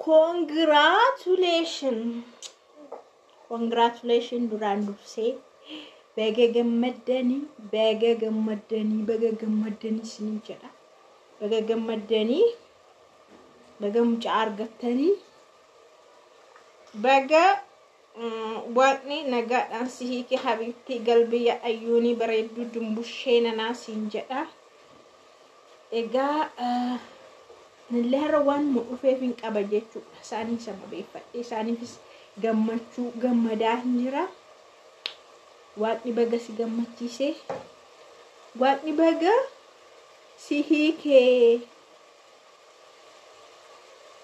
Congratulation, congratulation. Duraan dursee baga gammaddanii, baga gammaddanii, baga gammaddanii isiniin jedha. Baga gammaddanii, baga mucaa argattanii, baga Waaqni nagaadhaan si hiike. Habiibtii galbiyya ayyuunii bareedduu dumbushee nanaa siin jedha. Egaa nillee har'a waan mu dhufeef hin qaba jechuudha. Isaanii sababeeffadhe, isaaniifis gammachuu gammadaa hin jira. Waaqni baga si gammachiise. Waaqni baga si hiikee.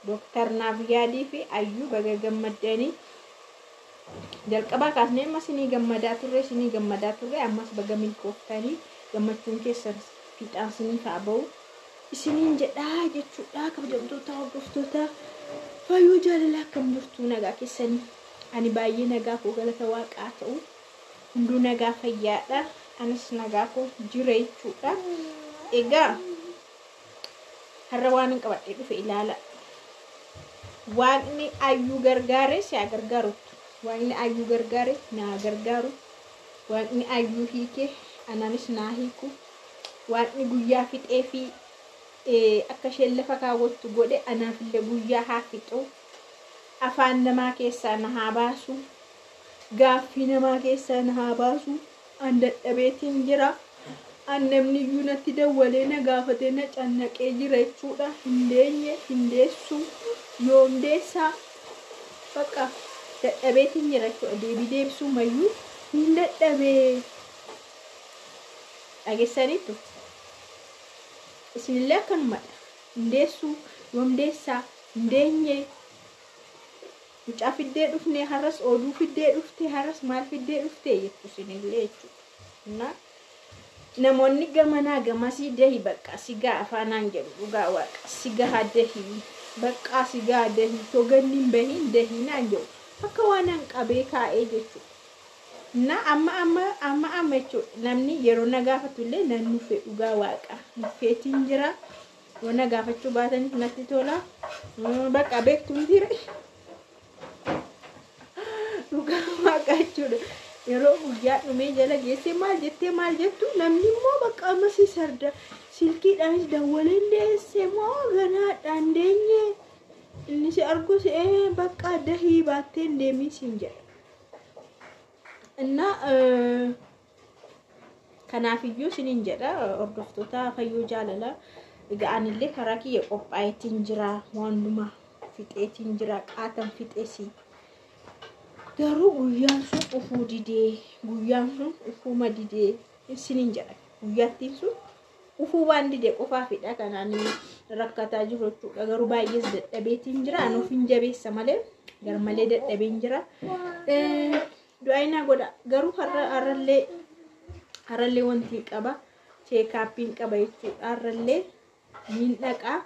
Dooktar Naafyaadii fi Ayyuu, baga gammaddanii. Jalqabaa kaasnee amma isinii gammadaa turre, isinii gammadaa turre. Ammas baga milkooftanii, gammachuun keessan fiixaan isiniif haa ba'u isiniin jedhaa jechuudha. Kabajamtoota hordoftoota Fayyoo Jaalalaa, akkam jirtu? Nagaa keessanii? Ani baay'ee nagaa koo, galata Waaqaa ta'u. Hunduu nagaa fayyaadha, anis nagaa koo jira jechuudha. Egaa har'a waan hin qabadhee dhufe ilaala. Waaqni Ayyuu gargaare si haa gargaaruttu. Waaqni Ayyuu gargaare naa gargaaru. Waaqni Ayyuu hiike anaanis naa hiiku. Waaqni guyyaa fixee fi akka isheen lafa kaawwattu godhe anaafillee guyyaa haa fixu. Afaan namaa keessaa na haa baasu. Gaaffii namaa keessaa na haa baasu. An dadhabeetiin jira. An namni iyyuu natti dawwalee na gaafatee na cannaqee jira jechuudha. Hin deenye, hin deessu, yoom deessaa, bakka dadhabeetiin jira jechuudha. Deebii deebisuu mayyuu hin dadhabee. Dhageessaniittu, isinillee akkanumadha. Hin deessu, yoom deessaa, hin deenye. Mucaa fiddee dhufne, har'as oduu fiddee dhufte, har'as maal fiddee dhufte jettu isinillee jechuudha. Namoonni gamanaa gamasii dahi, bakka sigaa afaanaan jedhu. Dhugaa Waaqa, sigaa dahi, bakka sigaa dahi, toganni hin bahin, dahii naan jedhu, akka waan an qabee kaa'ee jechuudha. Na amma amma amma amma jechuudha, namni yeroo na gaafatu illee nan nufe. Dhugaa Waaqa, nufeetiin jira. Yoo na gaafachuu baataniif natti tola. Bakka beektu mitiire, dhugaa Waaqa jechuudha. Yeroo guyyaa dhumee jala geessee maal jettee maal jettu, namni immoo bakka amma si sarda, silkiidhaanis dawwaleen deesse moo ganaadhaan deenye, inni si argus bakka dahii baatteen deemii siin jedha. Innaa kanaafiyyuu isiniin jedha, hordoftoota Fayyoo Jaalalaa. Egaa anillee karaa kiyya qophaa'eetiin jira, waan hundumaa fixeetiin jira, qaatan fixeesi. Garuu guyyaan sun dhufuu didee, guyyaan sun dhufuuma didee isiniin jedha. Guyyaattiin sun dhufuu waan didee qofaafidha kanaan rakkataa jiru jechuudha. Garuu baay'ees dadhabeetiin jira. Ani of hin jabeessa malee garmalee dadhabeen jira. Du'aa godha. Garuu har'allee har'allee wanti qaba. Checkupiin qaba jechuudha. Har'allee niin dhaqaa.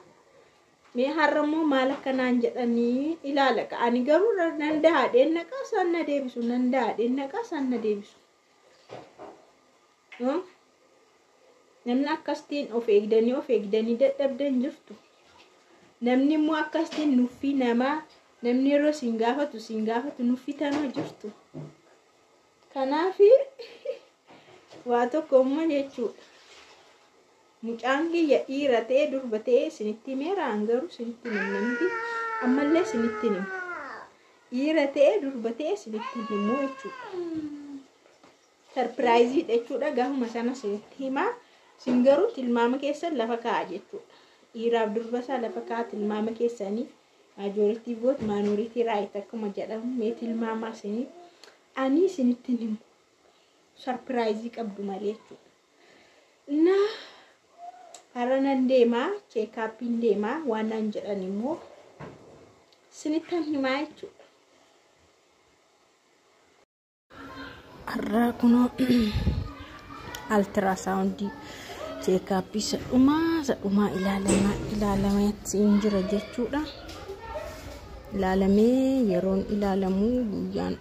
Mee har'a immoo maal akka naan jedhanii ilaala. Ani garuu nan dahaadheen naqaa, isaan na deebisu. Nan dahaadheen naqaa, isaan na deebisu. Namni akkasitiin of eegdanii of eegdanii dadhabdan jirtu. Namni immoo akkasitiin nuffii namaa, namni yeroo siin gaafatu siin gaafatu nuffitanoo jirtu. Kanaafi waa tokko immoo jechuudha. Mucaan kiyya dhiira ta'ee durba ta'ee isinitti himeera, garuu isinitti himne miti, ammallee isinitti himu. Dhiira ta'ee durba ta'ee isinitti himu jechuudha. Surpriseiidha jechuudha, gaafuma sana isinitti himaa. Isin garuu tilmaama keessan lafa kaa'a jechuudha. Dhiiraaf durba isaa lafa kaa'a tilmaama keessanii. Majority vote, minority right akkuma jedhamu, mee tilmaamaa isinii. Ani isinitti himu. Surprise qabdu malee jechuudha. Na har'a nan deemaa, checkupiin deemaa, waan naan jedhan immoo isinittan himaa jechuudha. Har'a kunoo ultrasound checkup isa dhumaa, isa dhumaa ilaalamaa ilaalameetti hin jira jechuudha. Ilaalamee yeroon ilaalamu guyyaan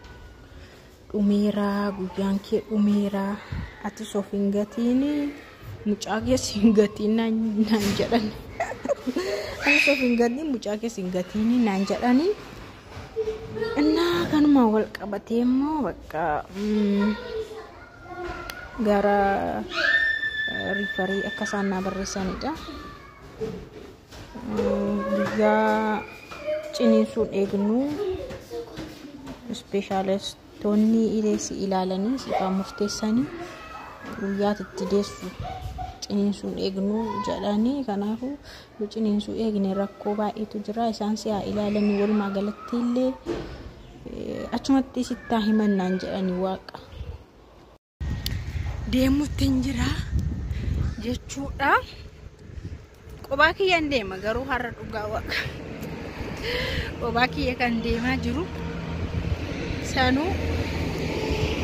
dhumeeraa, guyyaan kee dhumeeraa, atis of hin gatiin, mucaa keessa hin gatiin naan jedhan. Anis of hin gatiin mucaa keessa hin gatiin naan jedhanii. Innaa kanuma wal qabatee immoo bakka gara riifarii akka isaan naa barreessanidha. Guyyaa ciniinsuun eegnu ispeeshaalistoonni si ilaalanii siifaa murteessanii guyyaa itti deessu ciniinsuun eegnu jedhanii. Kanaafuu yoo ciniinsuu eegne rakkoo baay'eetu jira. Isaan si haa ilaalanii walumaa galatti illee achumatti sittaa himannaan jedhanii waaqa. Deemutti hin jira jechuudha. Qophaa kiyyaan deema garuu har'a dhugaa waaqa. Qophaa kiyya kan deemaa jiru sanuu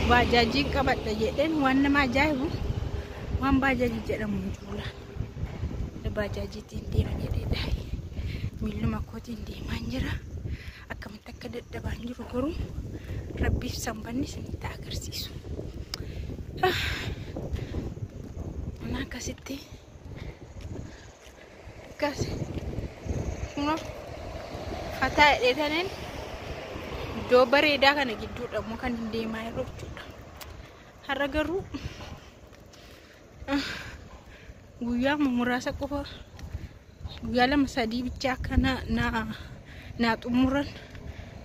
baajaajiin qabadha jedheen waan nama ajaa'ibu waan baajaajii jedhamu hin jiru laala. Baajaajiitiin deema jedhee miilluma kootiin deemaa jira. Akkamitti akka dadhabaan jiru garuu rabbiif sanbanni isinitti agarsiisu. Ana akkasitti akkas kunoo fataa jedheetaniin iddoo bareedaa kana gidduudha immoo kan hin deemaa jiru jechuudha. Har'a garuu guyyaa muraasa qofa guyyaa 2-3 bichaa akka naa xumuran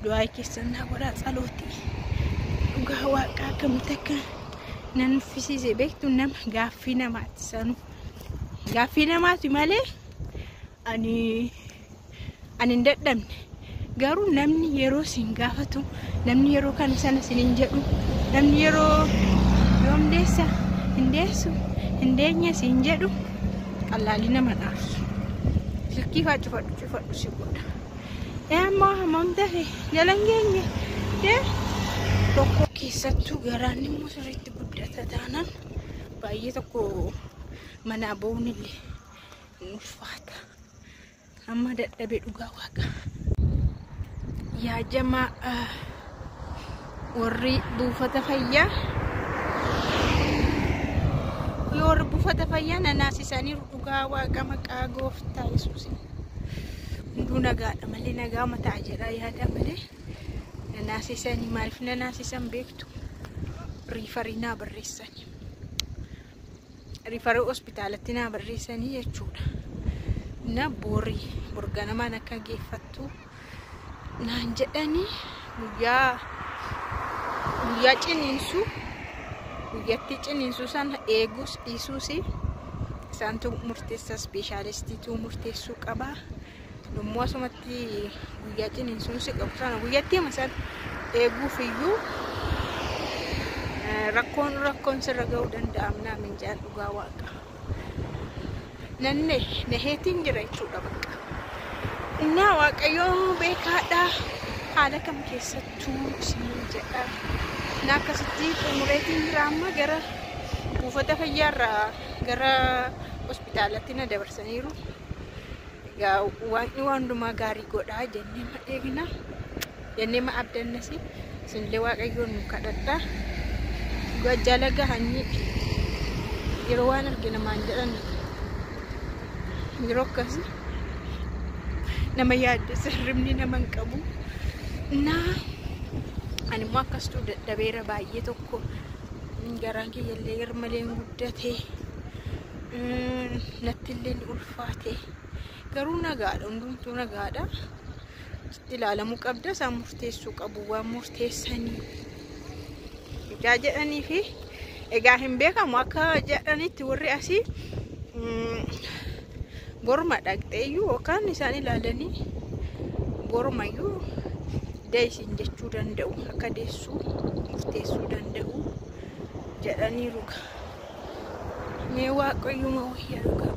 du'aa keessan naa godhaa tsalootii. Dhugaa waaqaa akkamitti akka nan nuffisiise beektu nama gaaffii namaati sanuu. Gaaffii namaati malee ani hin dadhabne. Garuu namni yeroo isin gaafatu, namni yeroo kana sana isin hin jedhu, namni yeroo yoom deessa, hin deessu, hin deenye isin jedhu qallaalii nama dhaabsu. Silkii fa'aa cufadhu cufadhu si godha. Ammoo hammam tafe jala hin geenye tokko keessattuu garaan immoo sirriitti guddata taanaan baay'ee tokko manaa ba'uun illee hin ulfaata. Amma dadhabee dhugaa waaqa. Yaa jamaa warri buufata fayyaa warri buufata fayyaa nanaasisaniiru dhugaa waaqa maqaa gooftaa Yesuusin. Hunduu nagaadha malee nagaa mataa jedha yaada malee nanaasisanii maaliif nanaasisan beektu riifarii naa barreessanii. Riifarii hospitaalatti naa barreessanii jechuudha. Na borii borganamaan akka geeffattu naan jedhanii guyyaa ciniinsuu guyyatti ciniinsuu sana eeguus dhiisuus isaantu murteessa ispeeshaalistiitu murteessuu qaba. Yommuu asumatti guyyaa ciniinsuun si qabu sana guyyatti hima sana eeguuf iyyuu rakkoon sirra ga'uu danda'amnaa minjaan dhugaa waaqa. Nanne naheetiin jira jechuudha bakka. Innaa waaqayyoo beekaadha. Haala kam keessattuu isiniin jedha. Innaa akkasitti xumureetiin jira amma gara buufata fayyaarraa gara hospitaalatti na dabarsaniiru. Egaa waaqni waan hundumaa gaarii godhaa jennee ma eegna. Jennee ma abdannas isinillee waaqayyoon nu kadhadha. Dhugaa jala gahanii yeroo waan argina maan jedhan yeroo akkasii nama yaaddessa hirribni nama hin qabu. Naa ani immoo akkasitu dadhabeera baay'ee tokko garaan kiyyallee garmalee guddate nattillee ni ulfaate garuu nagaadha hundumtuu nagaadha. Sitti ilaalamuu qabda isaan murteessuu qabu waan murteessanii ijaa jedhanii fi egaa hin beekamu akka jedhanitti warri asii borma dhaqxeeyyuu yookaan isaan ilaalanii bormayyuu deessin jechuu danda'u akka deessuu murteessuu danda'u jedhaniiru. Mee waaqayyuma wayyaa dhugaa.